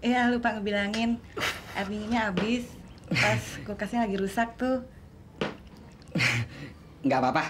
Iya, lupa ngebilangin. Air dinginnya habis. Pas kulkasnya lagi rusak tuh. Nggak apa-apa.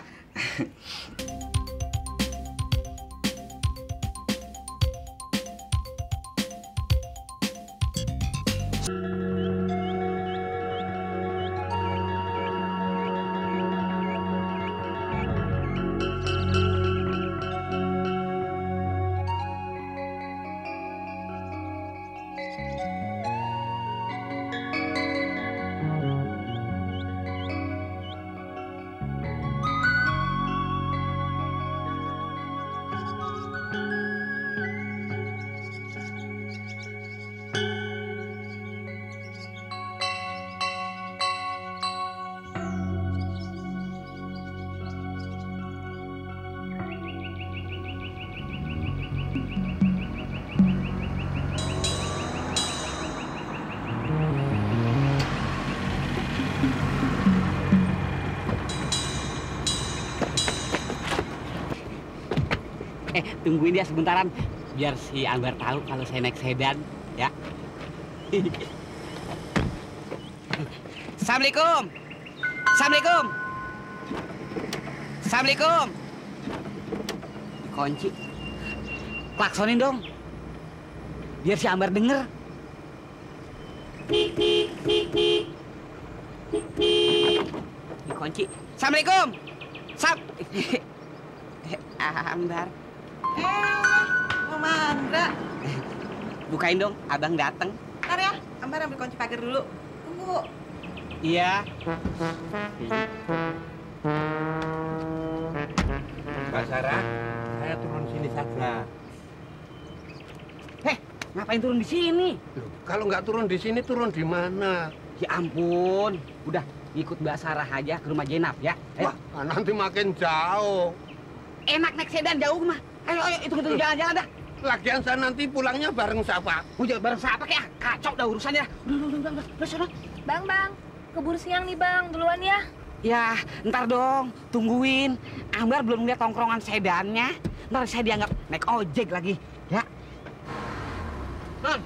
Tungguin dia sebentaran, biar si Ambar tahu kalau saya naik sedan, ya. Assalamualaikum. Assalamualaikum. Assalamualaikum. Kunci. Klaksonin dong. Biar si Ambar denger. Dikunci. Assalamualaikum. Ambar. Mama Andra. Bukain dong, abang dateng. Ntar ya, Ambar ambil kunci pagar dulu. Tunggu. Iya. Mbak Sarah, saya turun sini saja. Ngapain turun di sini? Loh, kalau nggak turun di sini, turun di mana? Ya ampun, udah ikut Mbak Sarah aja ke rumah Jenab ya. Ayo. Wah, nanti makin jauh. Enak naik sedan jauh mah. Ayo, hitung jalan-jalan dah. Lagian saya nanti pulangnya bareng siapa? Mau jalan bareng siapa kayak kacau dah urusannya. Udah sana. Bang, keburu siang nih bang, duluan ya. Ya, ntar dong, tungguin. Ambar belum lihat tongkrongan sedannya. Ntar saya dianggap naik ojek lagi, ya. Non,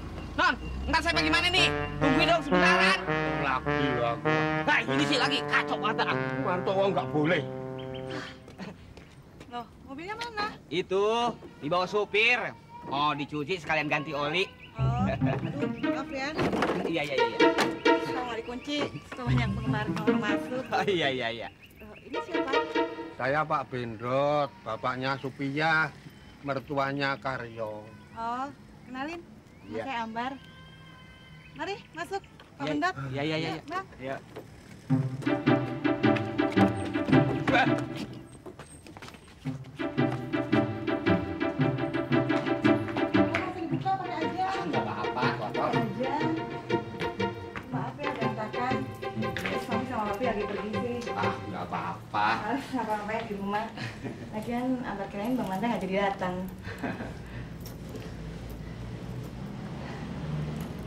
ntar saya bagaimana nih? Tungguin dong sebentaran. Lagi aku. Nah, ini sih lagi kacau banget. Mantowo nggak boleh. Loh, mobilnya mana? Itu dibawa supir. Mau dicuci sekalian ganti oli. Oh, aduh, maaf ya. Iya. Kalau nggak dikunci, banyak penggemar kalau masuk. Iya. Ini siapa? Saya Pak Bendrot, bapaknya Supia, mertuanya Karyo. Oh, kenalin. Iya. Saya Ambar. Mari, masuk. Pak Bendot. Iya. Bang. Iya. Nggak apa-apa, kotor. Aja. Maaf ya, berantakan. Suami sama papi lagi pergi sih. Nggak apa-apa. Harus ngapa-ngapain di rumah. Lagian Ambar kirain Bang Manda nggak jadi datang.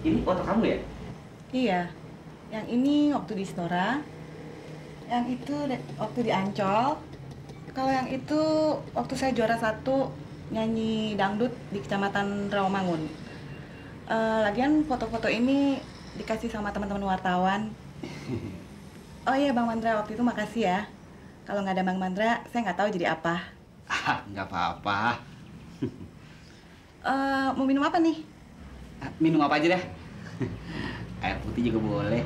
Ini foto kamu ya? Iya. Yang ini waktu di Istora. Yang itu waktu di Ancol. Kalau yang itu waktu saya juara 1 nyanyi dangdut di Kecamatan Rawamangun. Lagian foto-foto ini dikasih sama teman-teman wartawan. Oh iya Bang Mandra, waktu itu makasih ya. Kalau nggak ada Bang Mandra, saya nggak tahu jadi apa. Nggak apa-apa. Mau minum apa nih? Minum apa aja dah. Air putih juga boleh.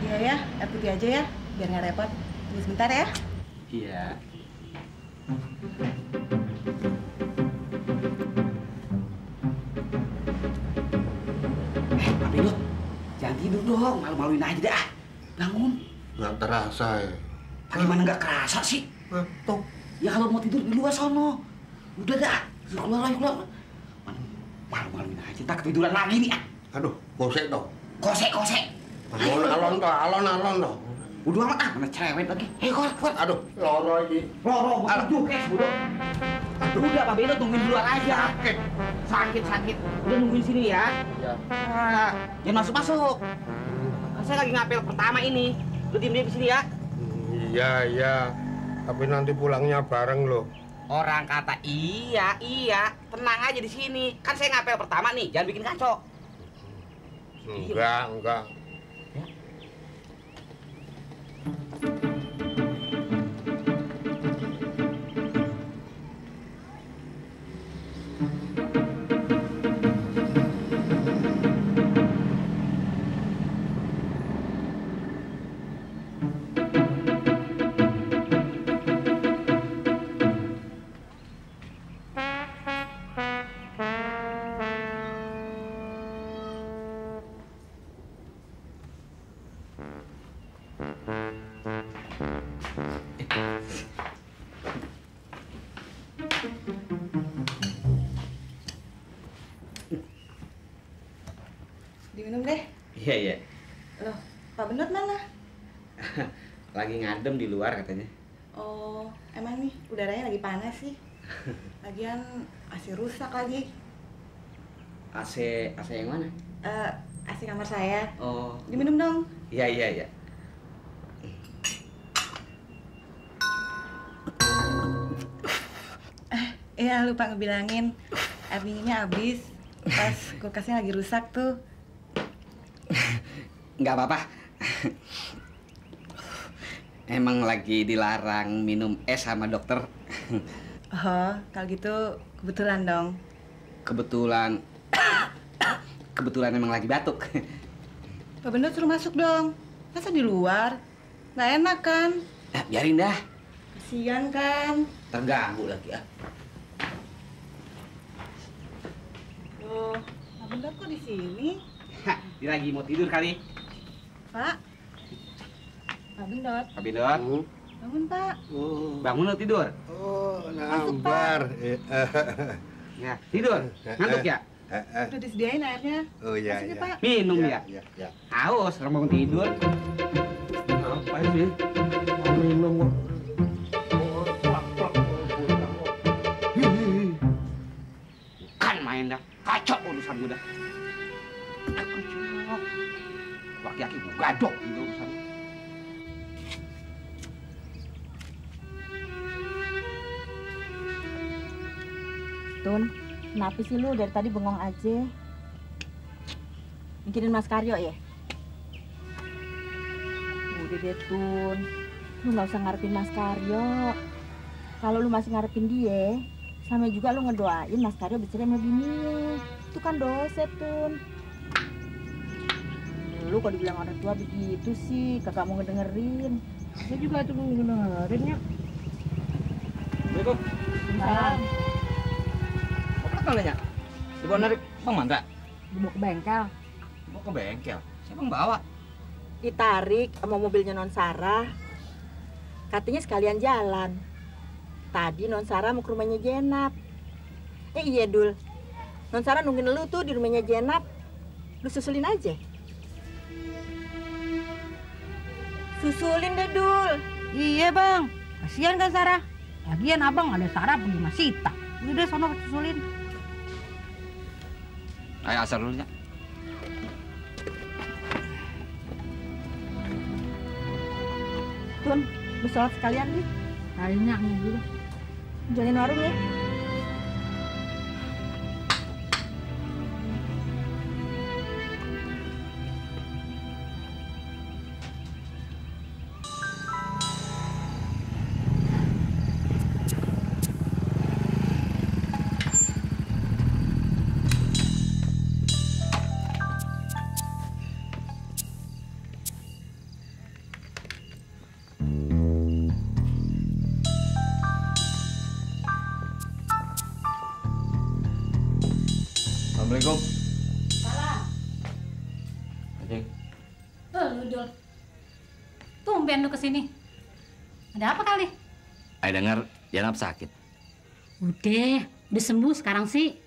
Iya ya, air putih aja ya, biar nggak repot. Tunggu sebentar ya. Iya. Pak Bendot, jangan tidur dong, malu-maluin aja dah. Bangun. Nggak terasa ya. Gimana nggak kerasa sih? Ngantuk. Ya kalau mau tidur di luar sono. Udah dah, keluar. Malu-maluin aja, tak ketiduran lagi nih. Aduh, kosek toh. Kosek. Alon toh. Udah amat mana cerewet lagi. Keluar. Aduh, loro ini. Loro, bukan juga. Udah, Pak Bendot tungguin di luar aja. Sakit. Udah nungguin sini ya. Ya. Jangan masuk. Saya lagi ngapel pertama ini. Lu diem di sini ya. Iya. Tapi nanti pulangnya bareng loh. Orang kata iya. Tenang aja di sini. Kan saya ngapel pertama nih, jangan bikin kacau. Enggak. Diminum deh. Iya. Loh, Pak Benot mana? Lagi ngadem di luar katanya. Oh, emang nih udaranya lagi panas sih. Lagian AC rusak lagi. AC yang mana? AC kamar saya. Oh. Diminum dong. Iya. Iya, lupa ngebilangin air dinginnya habis pas kulkasnya lagi rusak tuh. Nggak apa-apa. Emang lagi dilarang minum es sama dokter. Oh, kalau gitu kebetulan dong. Kebetulan emang lagi batuk. Pak Benot suruh masuk dong. Masa di luar? Nggak enak kan? Biarin dah. Kasian kan? Terganggu lagi ya. Loh, Pak Benot kok di sini? Dia lagi mau tidur kali. Pak? Pak Benot, Pak Bindot. bangun Pak. Bangun lo tidur. Oh, nambar. Ya, tidur. Ngantuk ya? Udah disediain airnya. Oh iya. Masuk ya, iya. Pak. Minum ya? Iya. Haus, orang bangun tidur. Ngapain sih? Mau minum kok. Bukan main dah. Kacau urusan gue dah. Kacau. Laki-laki gue gadok gitu urusan. Tun, kenapa sih lu dari tadi bengong aja? Mikirin Mas Karyo ya? Udah deh Tun, lu gak usah ngarepin Mas Karyo. Kalau lu masih ngarepin dia, sama juga lu ngedoain Mas Karyo bercerai sama bininya. Itu kan dosa Tun. Lu kalau dibilang orang tua begitu sih, kagak mau ngedengerin. Saya juga tuh ngedengerin ya. Assalamualaikum. Salam. Apa nanya? Dibawa narik Bang Mandra? Dibawa ke bengkel. Mau ke bengkel. Siapa yang bawa? Ditarik sama mobilnya Non Sarah. Katanya sekalian jalan. Tadi Non Sarah mau ke rumahnya Jenap. Iya Dul. Non Sarah nungguin lu tuh di rumahnya Jenap. Lu susulin aja. Susulin deh Dul. Iya bang, kasihan kan Sarah. Lagian abang ada Sarah pergi sama Sita. Udah deh sono susulin. Ayo asal dulu ya. Tun, lu sholat sekalian nih. Kayaknya juga. Jualin warung ya. Assalamualaikum. Salam. Acing. Lu Dul. Tumben lu kesini. Ada apa kali? Saya dengar Jenap sakit. Udah sembuh sekarang sih.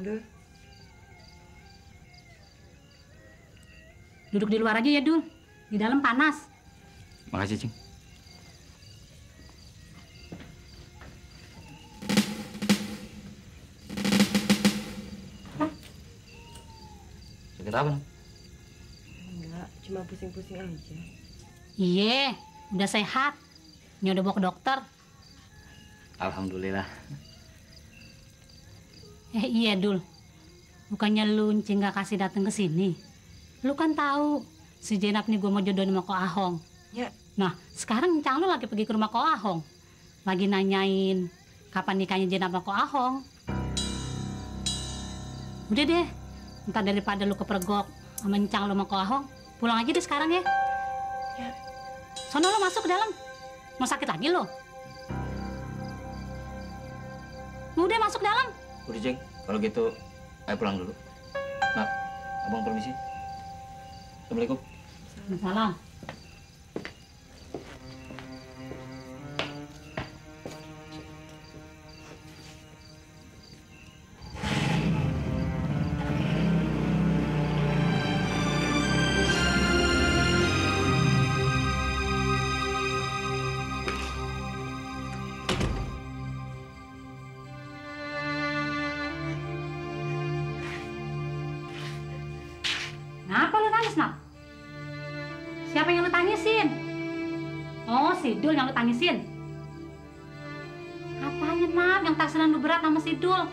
Dul. Duduk di luar aja ya Dul. Di dalam panas. Makasih, Cing. Sakit apa? Enggak, cuma pusing-pusing aja. Iya, udah sehat. Ini udah bawa ke dokter. Alhamdulillah. Iya Dul. Bukannya lu Encing gak kasih datang ke sini. Lu kan tahu si Jenap nih gue mau jodohin sama Ko Ahong. Ya. Nah, sekarang Encang lu lagi pergi ke rumah Ko Ahong. Lagi nanyain kapan nikahnya Jenap sama Ko Ahong. Udah deh, entar daripada lu kepergok sama Encang lu sama Ko Ahong, pulang aja deh sekarang ya. Ya. Sono lu masuk ke dalam. Mau sakit lagi lo? Udah masuk dalam. Udah, Cing. Kalau gitu, ayo pulang dulu. Nah, abang permisi. Assalamualaikum. Salam. Kenapa lu tangis, Nak? Siapa yang lu tangisin? Oh, si Dul yang lu tangisin. Apanya, Nak, yang taksiran lu berat sama si Dul?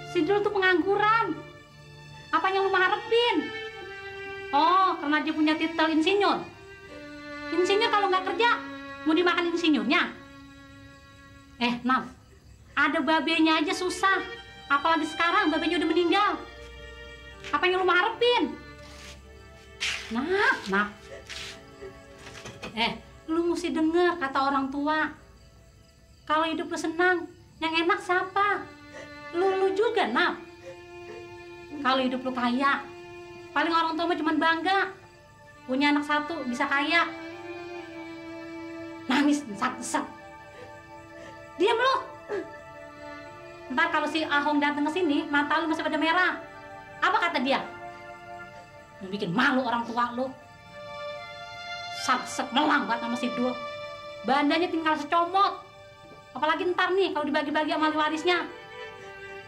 Si Dul tuh pengangguran. Apa yang lu mengharapin? Oh, karena dia punya titel insinyur. Insinyur kalau nggak kerja, mau dimakan insinyurnya? Nak, ada babenya aja susah. Apalagi sekarang babenya udah meninggal. Apa yang lu mau harapin? Nak. Lu mesti denger kata orang tua. Kalau hidup lu senang, yang enak siapa? Lu juga, Nak. Kalau hidup lu kaya, paling orang tua mah cuma bangga. Punya anak satu, bisa kaya. Nangis, desek-desek. Diam lu. Ntar kalau si Ahong datang ke sini, mata lu masih pada merah. Apa kata dia? Lu bikin malu orang tua lu. Sek melang banget sama si Dul. Bandanya tinggal secomot. Apalagi ntar nih kalau dibagi-bagi sama ahli warisnya.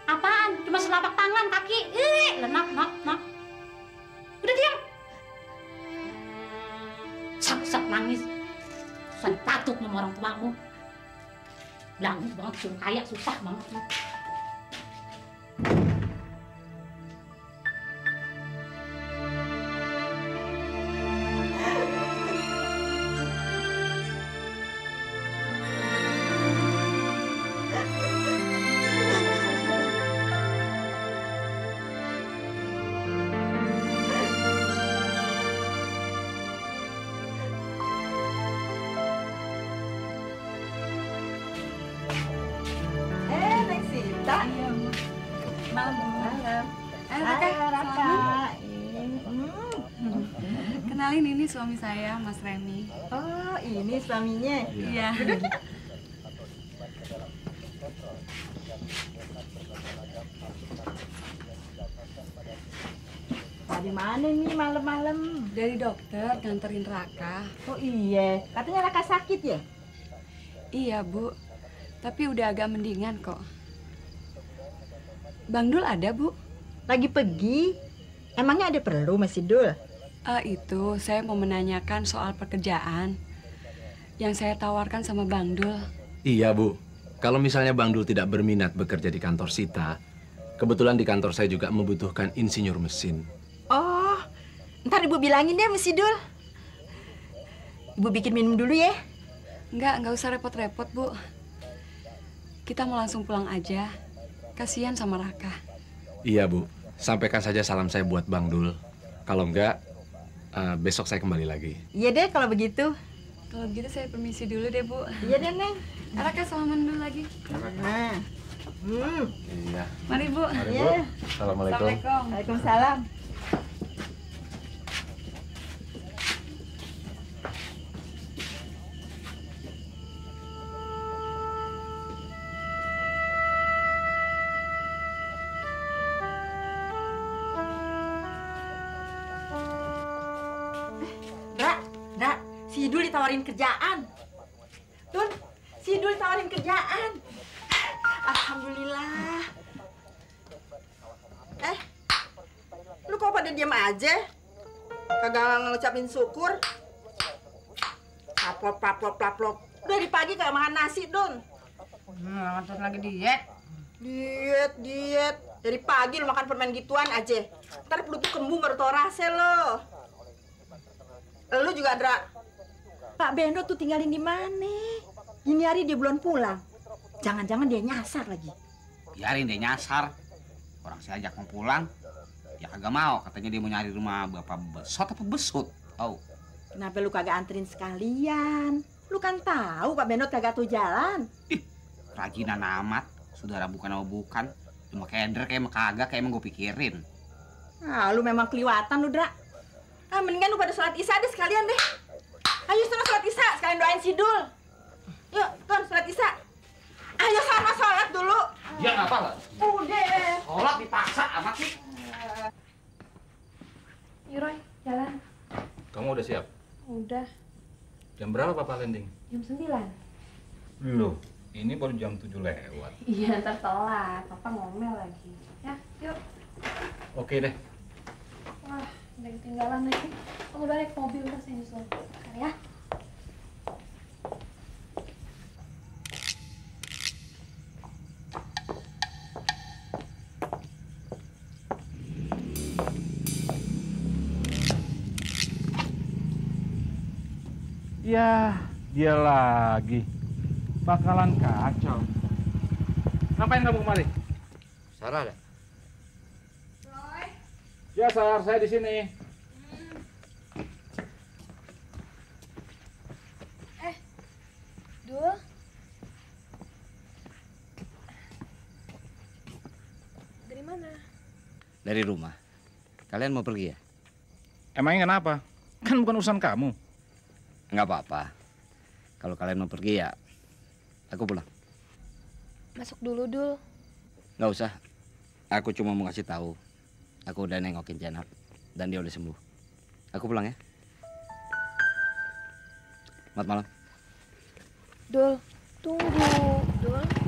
Apaan? Cuma selapak tangan, kaki. Nak. Udah diam. Sek nangis. Susah patut sama orang tuamu. Bilang banget suruh kaya susah banget. Kenalin, ini suami saya, Mas Remi. Oh, ini suaminya. Iya. Dari mana nih malam-malam? Dari dokter nganterin Raka. Oh iya, katanya Raka sakit ya? Iya, Bu. Tapi udah agak mendingan kok. Bang Dul ada, Bu? Lagi pergi? Emangnya ada perlu, Mas Dul? Itu saya mau menanyakan soal pekerjaan yang saya tawarkan sama Bang Dul. Iya, Bu. Kalau misalnya Bang Dul tidak berminat bekerja di kantor Sita, kebetulan di kantor saya juga membutuhkan insinyur mesin. Oh, ntar Ibu bilangin deh, Mas Dul. Ibu bikin minum dulu ya. Nggak usah repot-repot, Bu. Kita mau langsung pulang aja. Kasihan sama Raka. Iya, Bu. Sampaikan saja salam saya buat Bang Dul. Kalau enggak, besok saya kembali lagi. Iya deh kalau begitu. Kalau begitu saya permisi dulu deh, Bu. Iya deh, Neng. Raka salaman dulu lagi. Nah. Iya. Mari, Bu. Mari, Bu. Iya. Assalamualaikum. Waalaikumsalam. Si Dul ditawarin kerjaan. Dul, si Dul ditawarin kerjaan. Alhamdulillah. Lu kok pada diam aja? Kagak ngucapin syukur? Paplop. Dari pagi kagak makan nasi, Dun. Terus lagi diet. Diet. Dari pagi lu makan permen gituan aja. Ntar perut tuh kembung baru tau rasa lo. Lu juga, Dra. Pak Beno tuh tinggalin di mana? Ini hari dia belum pulang. Jangan-jangan dia nyasar lagi. Biarin dia nyasar. Orang saya ajak mau pulang. Ya kagak mau. Katanya dia mau nyari rumah bapak besot apa besut. Tahu? Kenapa lu kagak anterin sekalian? Lu kan tahu Pak Beno kagak tuh jalan. Ih, rajinan amat. Saudara bukan sama bukan. Cuma keder kayak emang kagak, kayak emang gue pikirin. Ah, lu memang keliwatan lu, Dra. Ah, mendingan lu pada sholat isya deh sekalian deh. Ayo sana sholat isya, sekalian doain si Dul. Yuk, Ton, sholat isya. Ayo sama sholat dulu. Ya nggak apa-apa. Udah. Sholat dipaksa amat sih. Roy, jalan. Kamu udah siap? Udah, Jam berapa Papa landing? jam 9. Loh, ini baru jam 7 lewat. Iya, ntar telat. Papa ngomel lagi. Ya, yuk. Oke deh. Wah, udah ketinggalan lagi. Kamu balik mobil, udah saya nyusul. Bentar ya. Ya, dia lagi. Bakalan kacau. Ngapain kamu kemari? Sarah ada? Ya, saya di sini. Dul. Dari mana? Dari rumah. Kalian mau pergi ya? Emangnya kenapa? Kan bukan urusan kamu. Nggak apa-apa. Kalau kalian mau pergi ya, aku pulang. Masuk dulu, Dul. Nggak usah. Aku cuma mau kasih tahu. Aku udah nengokin Jenap dan dia udah sembuh. Aku pulang ya. Selamat malam. Dul, tunggu. Dul.